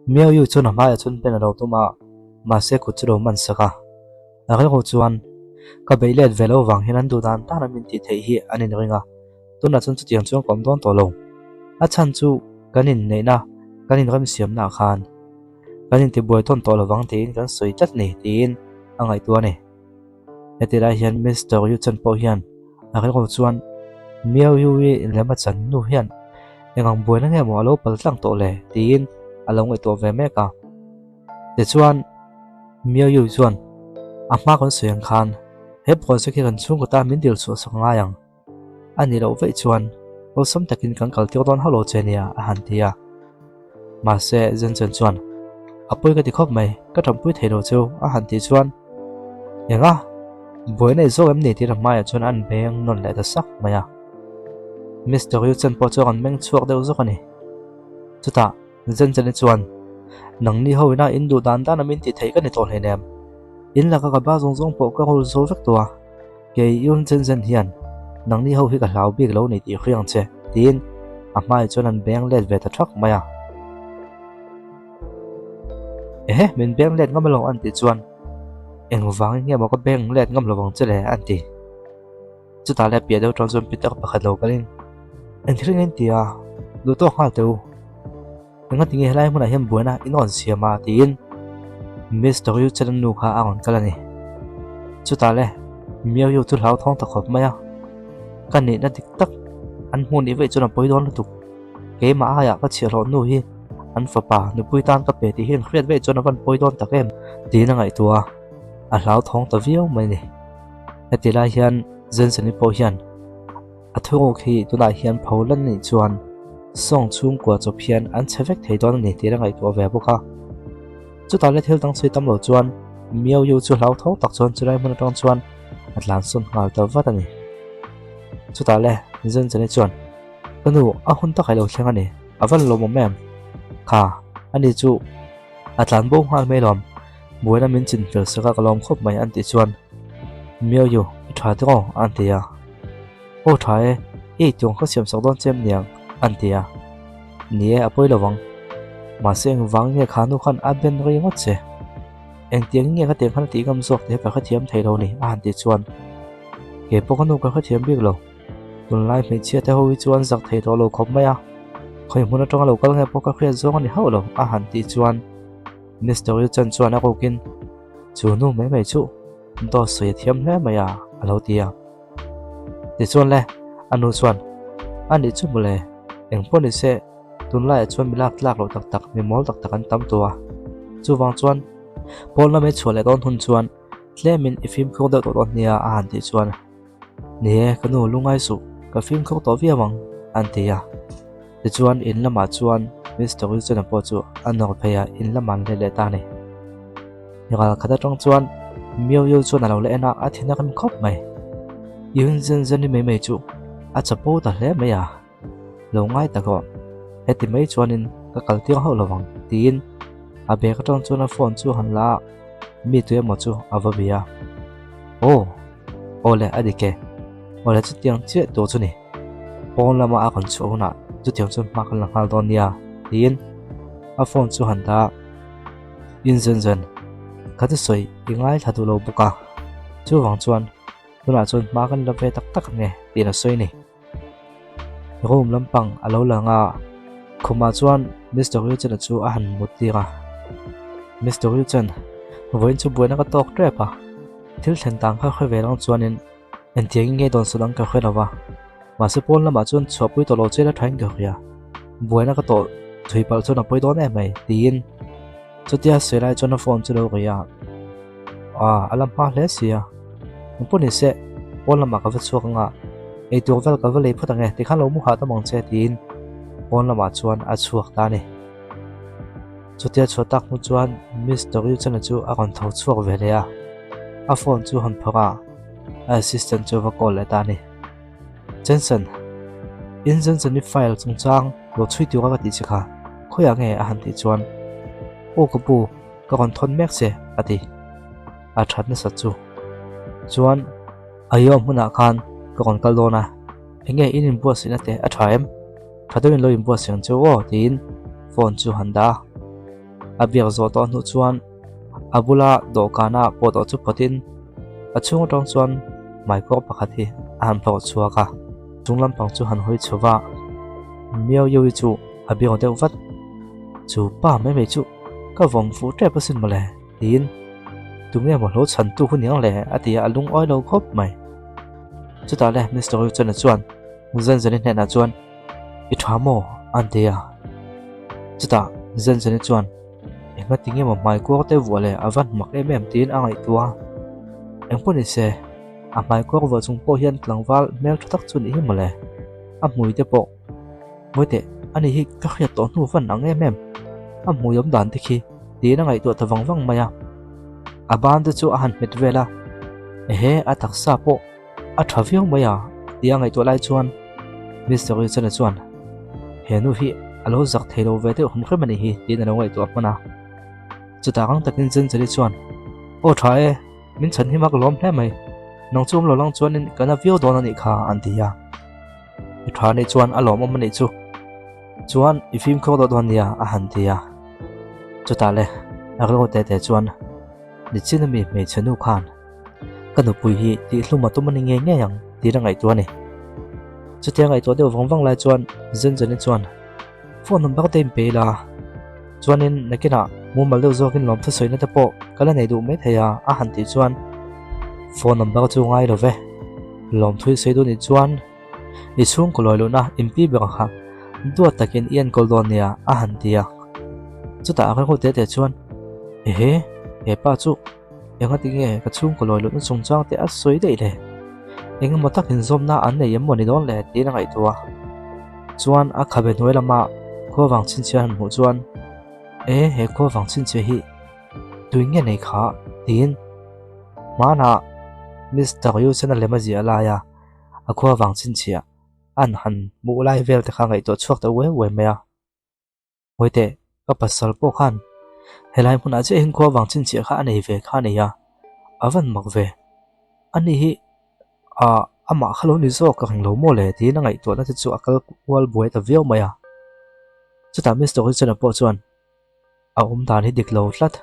Miao Yu chuan a hmaiah chuan pen a lo tum a, mahse kut chu lo man sak a. A rilru chuan, Ka beih let ve lo vang hian an duh dan dan a min tih theih hi an inring a, tunah chuan chutiang chuan ka awm dawn tawh lo. A chhan chu kan inneihna, kan inremsiamnaah khan kan intibuai tawn tawh lovang tiin kan sawi tlat ni tiin a ngaihtuah a ni. Heti lai hian Mister Yu Chen pawh hian a rilru chuan Miao Yu i lem a chan nu hian eng ang buaina nge maw a lo pal tlang tawh le tiin a lo ngaihtuah ve mek a. Tichuan Miao Yu chuan a hma kan sawi ang khan he project hi kan chhungkaw tan min dil chhuah sak ngai ang. A nih loh vaih chuan awlsam takin kan kal tir dawn hauh lo che nia a han ti a. Mahse Zenchen chuan a pawi ka ti khawp mai, ka tanpui thei lo cheu a han tih chuan Enga? Buai nei zawk em ni tih a hmaiah chuan an beng nawn leh ta sak mai a. Mister Yu Chen pawh chuan an meng chhuak deuh zawk a ni. Chutah Zenchen-i chuan Nangni ho ina in duh dan dan a min tih theih ka ni tawh hleinem. In laka ka ba zawng zawng pawh ka rul zo vek tawh a. Kei Yun Chen Chen hian nangni ho hi ka hlau bik lo ni tih hriang che, tiin a hmaiah chuan an beng let ve ta thak mai a. Ehe, min beng let ngam alo an tih chuan engvangin nge maw ka beng let ngam lovang che le an ti. Chutah leh piah deuh tang chuan Peter pakhat lo kalin engthil nge in ti a, duh tawk nghal teh u. Enga tinge helai hmunah hian buaina in rawn siam a tiin Mister Yu Chen nu kha a rawn kal a ni. Chutah le Miao Yu chu hlauthawng ta khawp mai a, ka nihna dik tak an hmuh nih vaih chuan a pawi dawn lutuk. Keimah aiah ka chhiahhlawh nu hi an fapa nupui tan ka pe tih hi an hriat vaih chuan a van pawi dawn tak em tiin a ngaihtuah a, a hlauthawng ta viau mai a ni. Heti lai hian Zenseni pawh hian A thuruk hi tunah hian pho lan nih chuan sawng chhungkua chawp hian an chhe vek thei dawn a ni tih a ngaihtuah ve bawk a. Chutah le thil dang chhui tam lo chuan Miao Yu chu hlauthawng tak chuan chulai hmun atang chuan a tlansawn nghal ta vat a ni. Chutah le Zenzeni chuan, Ka nu, a hun tak a lo thleng a ni, a van lawmawm em? Kha, ani chu a tlan bo nghal mai lawm, buaina min chin fel sak a ka lawm khawp mai an tih chuan Miao Yu, i tha tawh aw an ti a. Aw tha e, i eitur ka siam sak dawn che em niang an ti a. Ni e, a pawi lo ang. Mahse engvang nge kha nu khan a ben rei ngawt che? Engtiang nge ka tiang khan a tih ngam zawk tih ka hrethiam thei lo ni a han tih chuan Kei pawh ka nu ka hrethiam bik lo. Tunlai hmeichhia te ho hi chuan zak thei tawh lo khawp mai a, khawi hmun atanga lo kal nge pawh ka hriat zawng a ni hauh lo a han tih chuan Mister Wilson chuan a rukin Chu nu mai mai chu dawt sawi a thiam hle mai a a lo ti a. Tichuan le, a nu chuan A nih chu mawle, eng pawh ni se tunlaiah chuan mi lak tlak loh tak tak, mi mawl tak tak an tam tawh a. Chuvang chuan pawn lamei chhuah leh dawn hun chuan tlemin i fimkhur deuh tawh dawn nia a han tih chuan Ni e, ka nu lungai suh, ka fimkhur tawh viau ang, an ti a. Tichuan, in lamah chuan Mister Wilson-a pawh chu a nawr phei a, in lamah an let leh ta a ni. Ral khat atang chuan Miao Yao chuan a lo la en a, a thin a rem khawp mai. Yun Zhen Zhen-i mai mai chu a chapo ta hle mai a, lo ngai tak rawh, heti mai chuanin ka kal tir hauh lo vang, tiin a bag atang chuan a phone chu a han la a, mi tu emaw chu a va bia. Aw! Aw le, a dik e. Aw le, chutiang chiah tur chu ni. Pawn lama a rawn chhuah hunah chutiang chuan hma kan la nghal dawn nia, tiin a phone chu han dah a. In zen zen, ka thusawi i ngaithla duh lo bawk a, chuvang chuan tunah chuan hma kan la ve tak tak ang e, tiin a sawi a ni. Room lampang a lo lang a, khumah chuan Mister Wilson-a chu a han mut tir a. Mister Wilson, vawiin chu buaina ka tawk tep a, thil thlen tang kha hre ve lang chuanin engtiangin nge dawn sawn ang ka hre lo va, mahse pawn lamah chuan chhuahpui tawh lo che la thain ka hria, buaina ka tawh thui palh chuan a pawi dawn em mai tiin chutia sawi lai chuan a phone chu lo ri a, ah a la hma hle si a. Engpawh ni se, pawn lamah ka va chhuak anga eitur vel ka va lei phawt ang e, tikhan lo mu hah tam ang che tiin pawn lamah chuan a chhuak ta a ni. Chutia chhuah tak hnu chuan Mister Wilson-a chu a rawn tho chhuak ve leh a, a phone chu han phawrh a, a assistant chu a va call leh ta a ni. Jensen, in Jensen-i file chungchang lo chhui tura ka tih che kha, khawiah nge a han tih chuan, Aw ka pu, ka rawn thawn mek che a ti. A that nasat chu. Chuan Aio hmunah khan ka rawn kal dawn a, enge in inbuatsaihna te a tha em? Tha deuhin lo inbuatsaih ang che u aw tiin phone chu han dah a. A biak zawh tawh hnu chuan a bula dawhkana pawhtawh chu phawtin a chhung atang chuan hmaikawr pakhat hi a han phawrh chhuak a, chung lampang chu han hawi chho va, Miao Yui chu a biak deuh vat. Chu pa mai mai chu ka vawm fuh tep asin mawle tiin tunge maw hlo chhantu hun ang le a ti a, a lungawi lo khawp mai. Chutah le Mister Yu Chen-a chuan Zenzeni hnenah chuan I tha maw? an ti a. Chutah Zenzeni chuan Engati nge maw hmai kuar te vuah le a va mak em em tiin a ngaihtuah a. Engpawh ni se, a hmai kuar vuah chung pawh hian tlangval hmel tha tak chu ni hi mawle. A hmui te pawh Ngawi teh, ani hi ka hriat tawh hnu van ang em em. A hmui awm dan te khi tiin a ngaihtuah ta vang vang mai a. A ban te chu a han hmet vel a, Ehe, a taksa pawh a tha viau mai a tia ngaihtuah lai chuan Mister Wilson-a chuan he nu hi a lo zak thei lo ve deuh hrim hrim a nih hi tiin a lo ngaihtuah hman a. Chutah ang takin Zencheli chuan Aw tha e, min chhan hi mak lawm hle mai, nang chu awm lo lang chuanin ka na viau dawn a nih kha an ti a. I tha nih chuan a lawmawm a nih chu. Chuan i fimkhur deuh dawn nia a han ti a. Chutah le a rilru teh teh chuan Nichin ami hmeichhe nu khan Ka nupui hi tihhlum a tum a ni ngei ngei ang tiin a ngaihtuah a ni. Chutia ngaihtuah deuh vang vang lai chuan Zenjani chuan phone number te in pe ila chuanin nakinah mumal deuh zawkin lawmthu sawina te pawh ka la nei duh mai thei a a han tih chuan phone number chu ngai lo ve. Lawmthu i sawi duh nih chuan i chhungkaw lawi lohna inpi ber kha duat takin i enkawl dawn nia a han ti a. Chutah a rilru teh teh chuan ehe he pa chu Engati nge ka chhungkaw lawi lohna chungchang te a sawi daih le? Engemaw tak inzawmna an nei em maw ni dawn le tiin a ngaihtuah a. Chuan a khabe hnuai lama khua vang chhinchhiah han hmuh chuan E he khua vang chhinchhiah hi tui nge nei kha tiin hmanah Mister Yusen-a lem a ziah laia a khua vang chhinchhiah an han hmuh lai vel te kha ngaihtuah chhuak ta uai uai mai a. Hawi teh, ka pasal pawh khan helai hmunah chiah hian khua vang chhinchhiah kha a nei ve kha a nei a, a van mak ve. Ani hi ah amah kha lo ni zawk ka ring lo maw le tiin a ngaihtuahna te chu a kal kual buai ta viau mai a. Chutah Mister Wilson-a pawh chuan a awm dan hi dik lo tlat,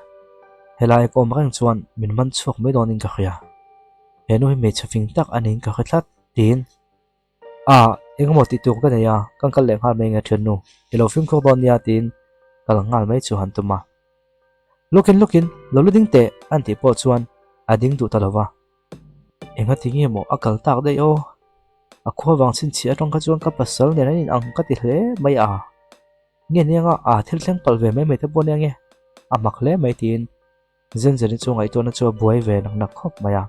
helai ka awm reng chuan min man chhuak mai dawnin ka hria, he nu hi hmeichhe fing tak a niin ka hre tlat tiin A, engemaw tih tur ka nei a, kan kal leh nghal mai nge thiannu, i lo fimkhur dawn nia tiin kal nghal mai chu han tum a. Lawkin lawkin lo la ding teh an tih pawh chuan a ding duh ta lo va. Engati nge maw a kal tak daih aw? A khua vang chhinchhiah atang kha chuan ka pasal nen an inang ka ti hle mai a. Nge nianga a thil thleng palh ve mai mai te pawh nia nge a mak hle mai tiin Zenzeni chu ngaihtuahna chu a buai ve nak nak khawp mai a.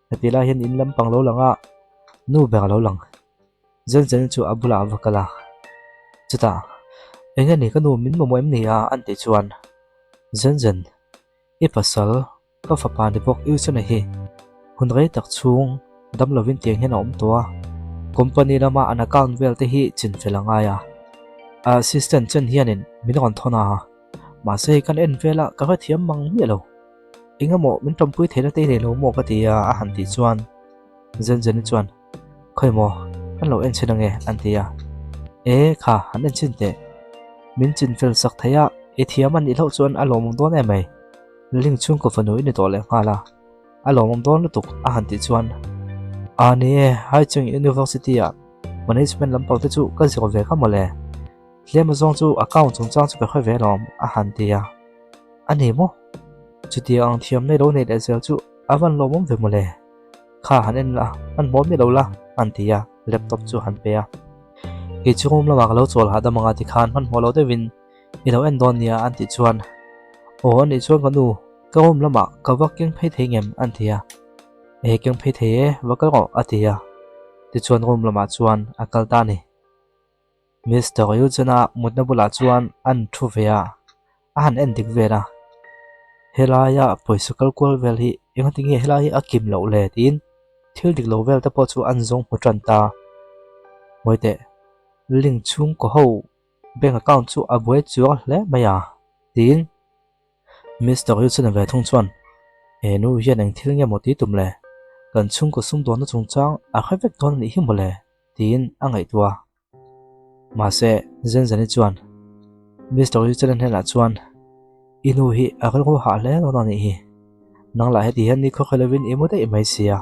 Heti lai hian in lampang lo lang a, nu ber a lo lang. Zenzeni chu a bulah a va kal a, chutah, Eng nge ni ka nu min mamawh em ni a? an tih chuan, Zenzen, i pasal, ka fapa ni bawk Eugene-a hi hun rei tak chhung dam lovin tiang hian a awm tawh a, company lama an account vel te hi chinfel a ngai a, a assistant chen hianin min rawn thawn a, mahse hei kan en vel a, ka hrethiam mang miah lo. Engemaw min tanpui theihna te i nei lo maw ka ti a, a han tih chuan Zenzeni chuan Khawi maw kan lo en chhin ange an ti a. E kha han en chhin teh, min chin fel sak thei a, i thiam a nih hlauh chuan a lawmawm dawn em mai, Ling chhungkaw fanu i ni tawh leh nghal a, a lawmawm dawn lutuk a han tih chuan A ni e, Haicheng University ah Management lampang te chu ka zir ve kha mawle, tlem azawng chu account chungchang chu ka hre ve alawm a han ti a. A ni maw? Chutia ang thiam nei lo nei leh zel chu a van lawmawm ve mawle. Kha han en la, hmanhmawh miah lo la, an ti a, laptop chu han pe a. Kei chu room lamah ka lo chawl hahdam anga tikhan hmanhmawh lo deuhin i lo en dawn nia an tih chuan Aw a nih chuan ka nu, ka room lamah ka va keng phei thei ngem an ti a. E keng phei thei e, va kal rawh a ti a. Tichuan room lamah chuan a kal ta a ni. Mister Eugene-a mutna bulah chuan an thu ve a, a han en dik vel a. Helaia pawisa kal kual vel hi engati nge helai hi a kim loh le tiin thil dik lo vel te pawh chu an zawng hmu tan ta. Ngawi teh, link chhungkaw ho bank account chu a buai chuang hle mai a tiin Mister Eugene-a ve thung chuan he nu hian eng thil nge maw ti tum le, kan chhungkaw sumdawnna chungchang a hre vek dawn a nih hi maw le. Tiin a ngaihtuah a. Mahse, Zenzeni chuan Mister Eugene-a hnenah chuan. I nu hi a rilru hah hle dawn a nih hi. Nang lah heti hian ni khawkhaw lovin i mu daih mai sia.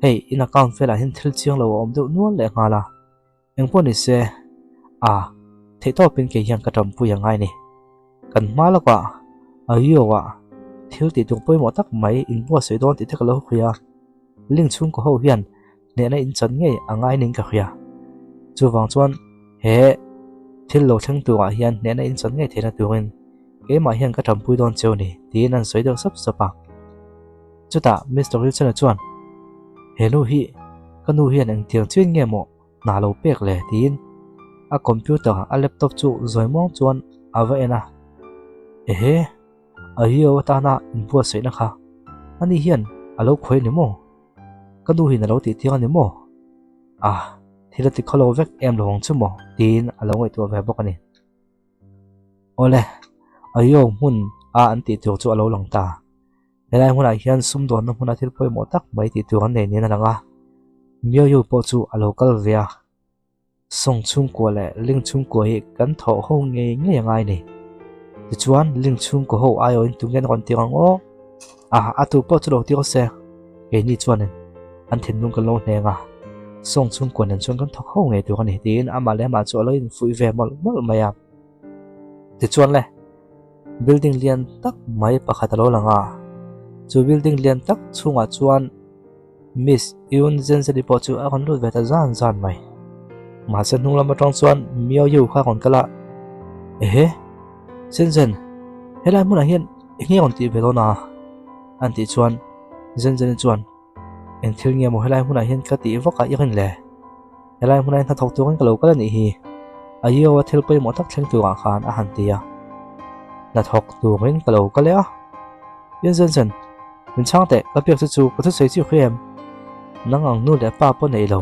Hei, in account velah hian thil chiang lo a awm deuh nual leh nghal a. Engpawh ni se, a, theihtawpin kei hian ka tanpui a ngai ni. Kan hma lawkah Aio-ah thil tih tur pawimawh tak mai inbuatsaih dawn tih te ka lo hria a. Link chhungkaw ho hian hnehna in chan ngei a ngai ning ka hria. Chuvang chuan he thil lo thleng turah hian hnehna in chan ngei theihna turin keimah hian ka tanpui dawn cheu ni tiin an sawi deuh sap sap a. Chutah Mister Wilson-a chuan he nu hi ka nu hian engtiang chiin nge maw hna lo pek le tiin a computer a laptop chu zawi muang chuan a va en a. Ehe! A rio atana inbuatsaihna kha ani hian a lo khawi a ni maw? Ka nu hian a lo tih tir a ni maw? Ah, thil a ti khawlo vek em lo ang chu maw? tiin a lo ngaihtuah ve bawk a ni. Awle, a rio hmun a an tih tur chu a lo lang ta. Helai hmunah hian sumdawnna hmuna thil pawimawh tak mai tih tur an nei niin a lang a, Miaoyu pawh chu a lo kal ve a. Sawng chhungkua leh Ling chhungkua hi kan thawh ho ngei ngei a ngai ni. Tichuan, Ling chhungkua ho aiawhin tunge an rawn tir ang aw? A, a tu pawh chu lo tir se. Keini chuanin an thinlung kan lo hneng a, Sawng chhungkua nen chuan kan thawk ho ngei tur a ni tiin amah leh amah chu a lo infuih ve mawlh mawlh mai a. Tichuan le, building lian tak mai pakhat a lo lang a, chu building lian tak chhungah chuan Miss Yoon Zenzeli pawh chu a rawn lut ve ta zan zan mai. Mahse hnung lam atang chuan Miao Yu kha a rawn kal a, Ehe, Zenzen, helai hmunah hian eng nge rawn tih ve dawn a? An tih chuan Zenzeni chuan, Eng thil nge maw helai hmunah hian ka tih vak a i rin le? Helai hmunah hian hnathawk turin ka lo kal a nih hi, a Yu-a thil pawimawh tak thleng turah khan a han ti a. Hnathawk turin ka lo kal e a. Yoon Zenzen, Min chhang teh, ka biak che chu ka thusawi chiah hria em? Nang ang nu leh pa pawh nei lo.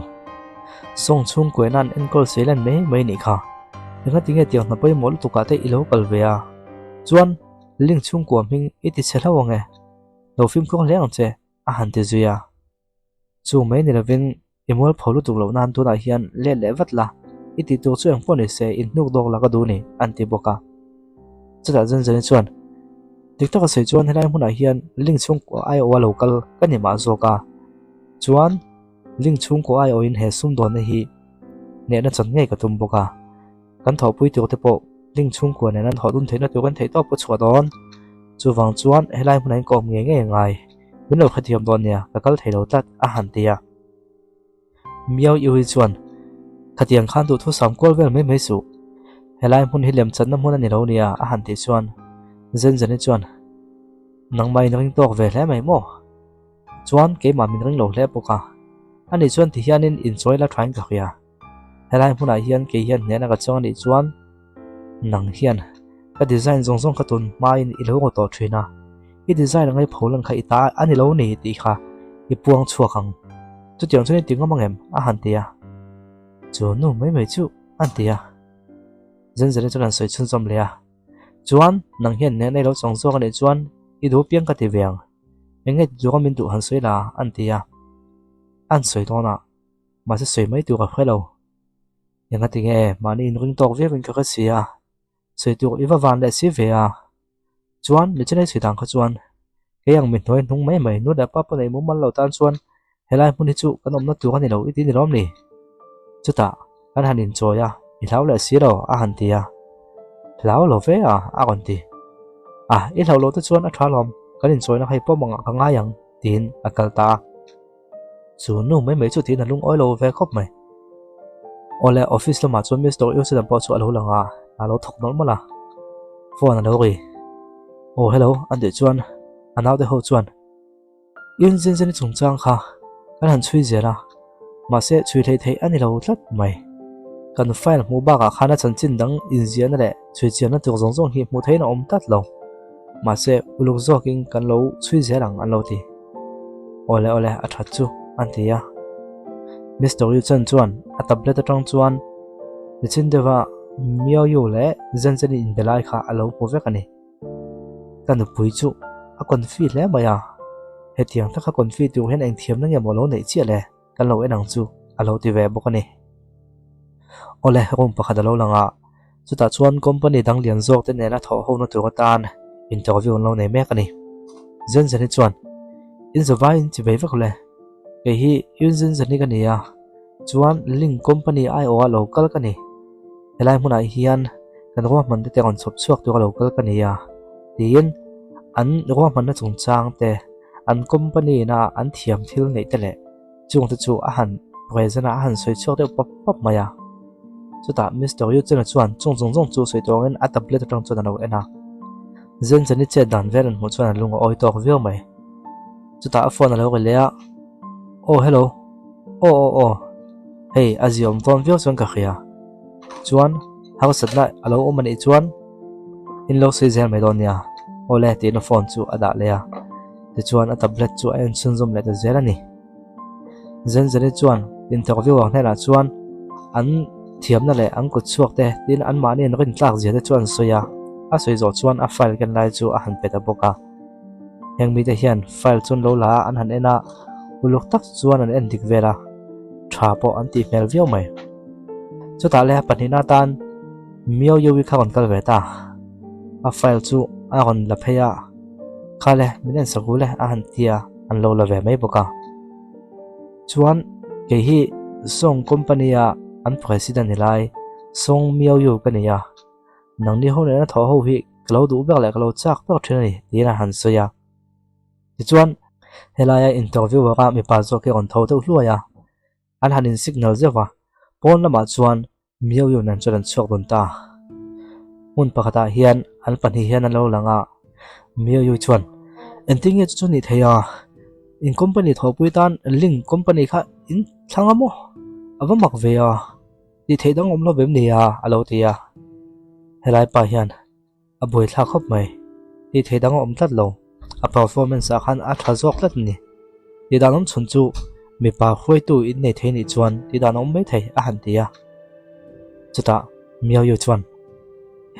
Sawng chhungkuaina an enkawl sei lan mai mai nih kha. Enga tinge tiang hna pawimawh lutukah te i lo kal ve a? Chuan, Ling chhungkua hming i ti chhe hlauh ang e. Lo fimkhur hle ang che, a han ti zui a. Chu mai ni lovin I mualpho lutuk loh nan tunah hian let leh vat la, i tih tur chu engpawh ni se inhnuk dawk la ka duh ni, an ti bawk a. Chutah Zenzeni chuan, Dik taka sawi chuan helai hmunah hian Ling chhungkaw aiawha lo kal ka ni mah zawk a, chuan Ling chhungkaw aiawhin he sumdawnna hi hnehna chan ngei ka tum bawk a. Kan thawhpui tur te pawh Ling chhungkua nen an thawh dun theihna tur kan theih tawp ka chhuah dawn. Chuvang chuan helai hmunah hian ka awm ngei ngei a ngai. Min lo hrethiam dawn nia, ka kal thei lo tlat, a han ti a. Miao Yui chuan, Khatiang khan duhthusam kual vel mai mai suh. Helai hmun hi lemchanna hmun a ni lo nia, a han tih chuan Zenzeni chuan, Nangmah in ring tawk ve hle mai maw? Chuan keimah min ring lo hle bawk a. Ani chuan ti hianin inchawi la thain ka hria. Helai hmunah hian kei hian hnehna ka chuang anih chuan nang hian ka design zawng zawng kha tun hmain i lo ngaw tawh thin a, i design ang i pho lan kha i ta a ni lo ni tih kha i puang chhuak ang. Chutiang chuan i ti ngam ang em? a han ti a. Chu nu mai mai chu a han ti a. Zenzeli chuan an sawi chhunzawm leh a. Chuan nang hian hnehna i lo chang zawk anih chuan i duh piang ka ti ve ang. Eng nge ti zawka min duh han sawi la a han ti a. A han sawi dawn a. Mahse sawi mai tur a hre lo. Enga tinge mahni inring tawk viau in ka hre si a, sawi tur i va van leh si ve a. Chuan Michelin sawi dan kha chuan kei ang mi hnuai hnung mai mai nu leh pa pawh neih mumal lo tan chuan helai hmun hi chu kan awmna tur a ni lo i ti ni lawm ni? Chutah kan han inchawi a, i hlau leh si lo a han ti a. Hlau lo ve a a rawn ti. A, i hlauh loh te chuan a tha lawm, kan inchawina kha i pawm angah ka ngai ang tiin a kal ta a. Chu nu mai mai chu tiin a lungawi lo ve khawp mai. Awle, office lamah chuan Mister Eusedan pawh chu a lo lang a, a lo thawk nawlh mawlh a. Phone a lo ri. Aw hello, an tih chuan a naute ho chuan Yun Zenzeni chungchang kha kan han chhui zel a, mahse chhui hleih theih a ni lo tlat mai. Kan file hmuh bakah khan a chanchin dang inziahna leh chhui chianna tur zawng zawng hi hmuh theihin a awm tlat lo. Mahse uluk zawkin kan lo chhui zel ang an lo ti. Awle awle a that chu an ti a. Mister Yu Chen chuan a tablet atang chuan nichin deuha Miao Yu leh Zhen Zhen inbe lai kha a lo hmu vek a ni. Ka nupui chu a confi hle mai a, hetiang taka confi tur hian engthiamna nge maw lo neih chiah le kan lo en ang chu a lo ti ve bawk a ni. Awle room pakhat a lo lang a, chutah chuan company dang lian zawk te nena thawh hona tur atan. Interview an lo nei mek a ni. Zenzeni chuan, In zavai in chi ve vek le. Kei hi Yun Zenzeni ka ni a, chuan Ling Company aiawha lo kal ka ni. Helai hmunah hian kan ruahmanna te rawn chhawp chhuak tura lo kal ka ni a, tiin an ruahmanna chungchang te, an company ina an thiam thil neih te leh chungte chu a han present a, a han sawi chhuak deuh pap pap mai a. Chutah Mister Yu Chena chuan chung zawng zawng chu sawi tawngin a tablet atang chuan a lo en a. Zenzeni chet dan vel an hmuh chuan a lung a awi tawk viau mai. Chutah a phone a lo ri leh a, Aw hello, aw aw aw, hei a ziaawm tawn viau chuan ka hria. Chuan harsatna a lo awm a nih chuan in lo sawi zel mai dawn nia, awle tiin a phone chu a dah leh a. Tichuan a tablet chu a en chhunzawm leh ta zel a ni. Zenzeni chuan interviewer hnenah chuan an thiamna leh an kut chhuak te tin anmahni an rintlak zia te chu an sawi a, a sawi zawh chuan a file ken lai chu a han pe ta bawk a. Heng mite hian file chu an lo la a, an han en a, uluk tak chuan an en dik vel a, tha pawh an tih hmel viau mai. Chutah le pahnihna atan Miao Yowi kha rawn kal ve ta, a file chu a rawn la phei a, Khale min en sak ule a han ti a, an lo la ve mai bawk a. Chuan kei hi Song company a an president ni lai Song Miao Yu ka ni a, nangni ho nena thawh ho hi ka lo duh ber leh ka lo chak ber thin a ni tiin a han sawi a. Tichuan helaia interviewer a mipa zawk hi a rawn tho deuh hluai a, an han in signal zeuh va, pawn lamah chuan Miau Yun an chuan an chhuak dawn ta. Hmun pakhatah hian an pahnih hian an lo lang a, Miau Yu chuan, Engtin nge chu chu nih thei a? In company thawhpui tan Ling company kha in thlang a maw? A va mak ve a, tih theih dang awm lo vem ni a? a lo ti a. Helai pa hian A buaithlak khawp mai. Tih theih dang a awm tlat lo. A performance ah khan a tha zawk tlat a ni. Tih dan awm chhun chu mipa hruaitu in nei thei nih chuan tih dan a awm mai thei a han ti a. Chutah Miao Yu chuan,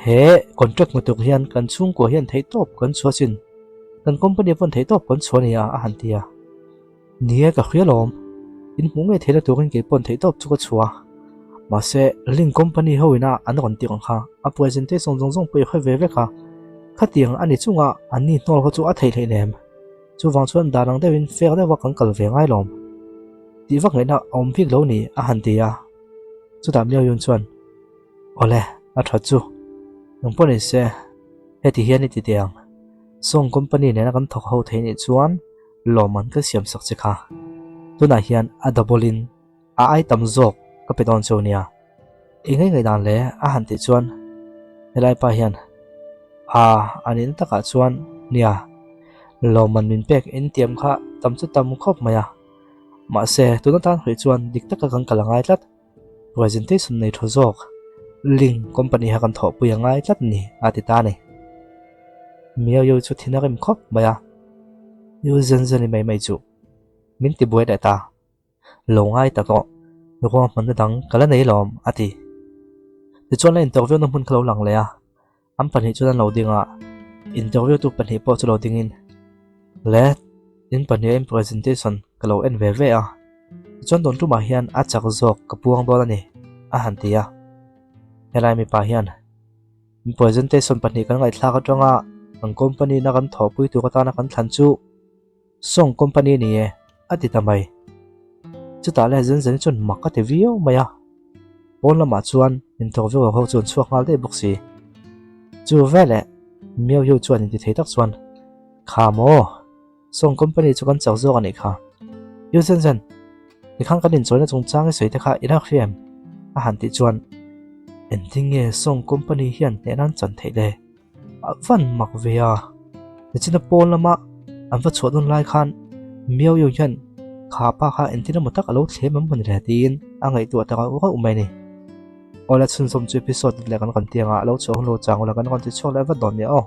He contract hmu tuk hian kan chhungkua hian theihtawp kan chhuah sin. Kan company pawn theihtawp kan chhuah a ni a a han ti a. Ni e, ka hria lawm. In hmuh ngei theihna turin kei pawn theihtawp chu ka chhuah a. Mahse, Link Company ho ina an rawn tih ang kha a presentation zawng zawng pawh i hre ve vek a. Khatiang a ni chunga an ni hnawl kha chu a theih hleih nem. Chuvang chuan dan ang deuhin fair deuha kan kal ve ngai lawm. Tih vak ngaihna a awm bik lo ni a han ti a. Chutah Miao Yun chuan, Awle, a tha chu. Nang pawh ni se, heti hian i ti teh ang. Song Company nena kan thawk ho thei nih chuan lawmman ka siam sak che kha. Tunah hian a double in a ai tam zawk ka pe dawn cheu nia. I ngei ngei dan le a han tih chuan helai pa hian a a nihna takah chuan nia lawmman min pek in tiam kha tam chu tam khawp mai a. Mahse tuna tan hawi chuan dik taka kan kal a ngai tlat. Presentation nei tha zawk Ling company kha kan thawhpui a ngai tlat ni a ti ta a ni. Miau Yu chu thin a rim khawp mai a, Yu Zen Zen-i mai mai chu min ti buai leh ta. Lo ngai ta tawh, ruahmanna dang ka la nei lawm a ti. Tichuan la interview na hmun kha lo lang leh a. An pahnih chuan an lo ding a, interview tu pahnih pawh chu lo dingin, Le, in pahniha in presentation ka lo en ve ve a, tichuan tun tumah hian a chak zawk ka puang dawn a ni, a han ti a. Helai mipa hian, In presentation pahnih kan ngaihthlak atanga kan company na kan thawhpui tur atana kan thlan chu, Song company ni e, a ti ta mai. Chutah le zen zen chuan mak a ti viau mai a. Pawn lamah chuan interviewer ho chu an chhuak nghal daih bawk si. Chu veleh Miao Yu chuan inti thei tak chuan, Kha maw, Song company chu kan chak zawk a nih kha. Yu Zen Zen, tikhan kan inchawina chungchang i sawi te kha i lak hria em? a han tih chuan, Engtin nge Song company hian hnehna an chan theih le? A van mak ve a, nichina pawn lama an va chhuah dawn lai khan Miao Yu hian kha pa kha engtin emaw tak a lo thlem em mawni le tiin a ngaihtuah ta rauh rauh mai a ni. Awle chhunzawm chu episode leh kan rawn ti anga a lo chhuah hun lo chang ula kan rawn ti chhuak leh vat dawn nia aw.